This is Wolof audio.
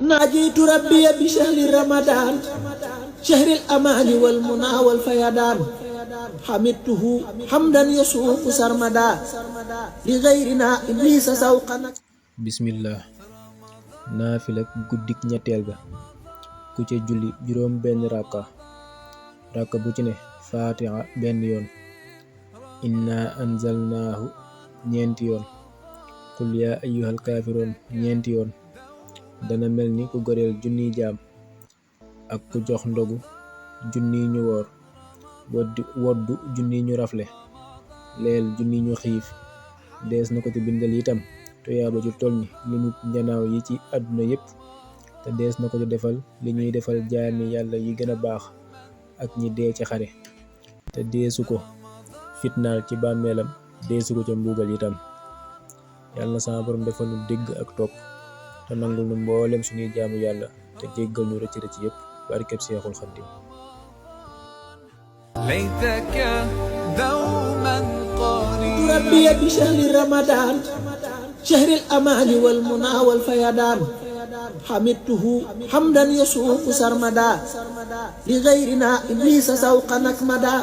ناجيت ربي بشهر رمضان شهر الأمان والمنى والفيضان حمدته حمدا يسوق سرمدا لغيرنا إبليس سوقا. bismillah naafila guddik ñetteel ga ku ca julli juróom benn rakka bu ci ne faatiha benn yoon, inna anzalnaahu ñeenti yoon, qul yaa ayyuhal kaafiroon ñeenti yoon. dana mel ni ku goreel junniy jaam ak ku jox ndogu junniy ñu woor, woddu junniy ñu rafle, leel junniy ñu xiif. dees na ko ci bindal itam tuyaaba ju toll ni limu njanaaw yi ci àdduna yépp, te dees na ko ci defal li ñuy defal jaami yàlla yi gën a baax ak ñi dee ci xare, te deesu ko fitnaal ci bàmmeelam, deesu ko ca mbuugal itam. yàlla na sama borom defal nu dégg ak topp te nangul nu mboolem suñuy jaamu yàlla te jéggal ñu rëcc rëcc yépp barkeb Seexul Xaddim. ليتك دوما قريبا ربي بشهر رمضان شهر الأمان والمنى والفيضان حمدته حمدا يسوق سرمدا لغيرنا إبليس سوقا نكمدا.